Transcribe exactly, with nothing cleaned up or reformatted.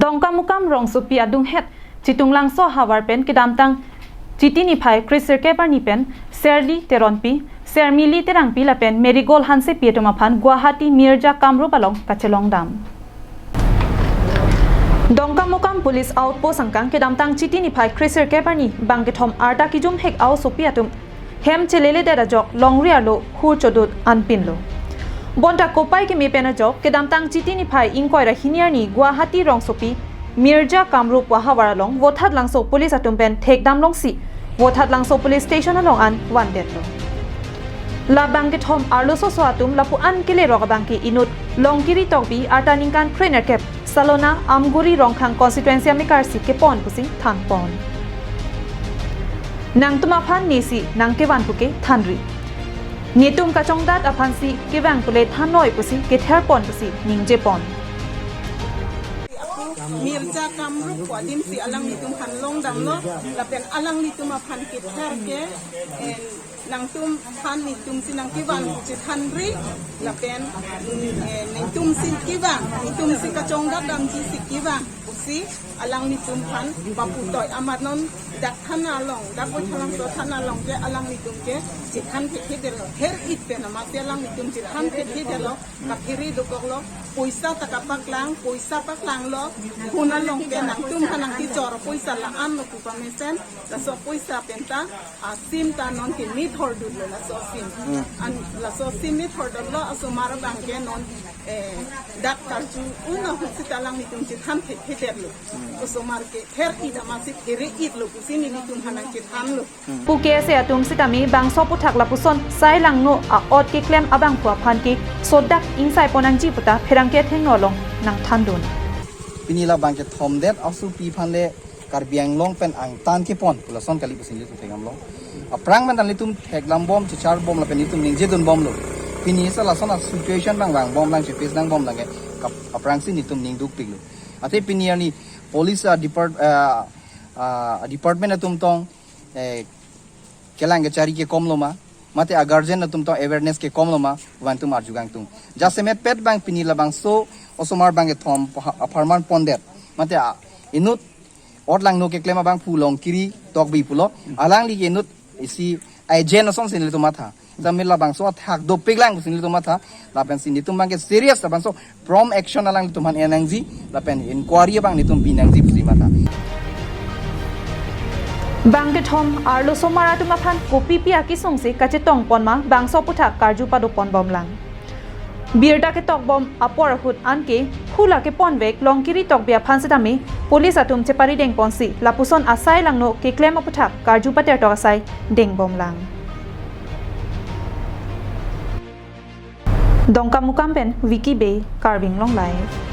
Dongkamukam rongsopi adunghet Chitunglangso ahavar pen kedamtang Chiti niphai kresirkep arni pen Serli Teronpi, Sermili Terangpi lapen Marigold Hansepi atum aphan Guwahati Mirja Kamrup along kachelongdam. Dongkamukam Police Outpost angkang kedamtang Chiti niphai kresirkep arni bangkethom arta kijumhek a-osopi atum hem cheleledet ajok longri arlo hur chodut anpinlo. Bonta kopai keme pen ajok kedamtang Chiti niphai ingkoi ra hini arni Guwahati rongsopi Mirja Kamrup ahavar along Vothatlangso Police atum pen thekdam longsi Vothatlangso Police Station along an vandetlo. La bangkethom arlososo atum lapu-an kelerok abangke inut Longkiri Tokbi arta ningkan krenerkep Salona Amguri Rongkhang constituency amekar si kepon pusi thanpon. Nangtum aphan nesi nangkevan puke thanri. Netum kachongdat aphansi kevang pule thannoi pusi ketherpon pusi ningjepon. Mirja Kamrup pu adim si alanglitum aphan longdamlo, lapen alanglitum aphan kether ke, eh, nangtum aphan netum si nangkevan pusi thanri, lapen, mm, eh, netum si kevang, netum si kachongdat damji si kevang pusi alanglitum aphan paputoi amat non dak thana along, dak Vothatlangso thana along ke alanglitum ke chethan thekthedetlo, her-it pen amatsi alanglitum chethan thekthedetlo, kaphere dokoklo, poisa ta kapaklang, poisa paklanglo, phone along ke nangtum aphan nangkechor poisa la-anlo pu pamesen, laso poisa penta, a, sim ta non ke mithordunlo laso sim. Hmm. An laso sim mithordunlo, osomar abangke non, eh, dak karju un ahut sita alanglitum chethan thekthedetlo. Hmm. Osomar ke her-it amatsi here-itlo pusi nelitum aphan nangchethanlo. Pu K S A atum sitame bangso aphuthak lapuson sai langno a-ot keklem abangphu aphan ke sodak ingsaipon nangji puta pherangke athengno along nangthandun. Pini la bangkethomdet a-osopi aphan le Karbi Anglong pen angtan kepon pu lason kali pusi nelitum thekdamlo. Aphrang pen ta nelitum thekdambom, checharbom lapen nelitum ningjedunbomlo. Pini sa lason a-situation abang vangbomlang, chepis nangbomlang ke kap-, aphrangsi nelitum ning dukpiklo. Athe pini arni police a-depart-, ah, ah, department atum tong, eh, kelang kechari kekomlo ma, mate a-guardian atum tong awareness kekomlo ma, vantum arjugangtung. Jasemet pet abang pini labangso osomar bangkethom pha-, apharman pondet, mate a, inut ot langno keklem abangphu Longkiri Tokbi pulo, alangli ke inut isi agent asonsi nelitum matha. Tame labangso athak dopiklang pusi nelitum matha, lapensi nelitum abangke serious labangso prompt action alanglitum aphan en nangji, lapen inquiry abang nelitum bi nangji pusi matha. Bangkethom arlosomar atum aphan kopipi akesung si kachetongpon ma bangso aphuthak karju padoponbomlang. Birta ketokbom apor ahut anke hula keponvek Longkiri Tokbi aphan sitame police atum cheparidengponsi lapuson asai langno keklem aphuthak karju patertok asai dengbomlang. Dongkamukam pen Vicky Bey, Karbi Anglong Live.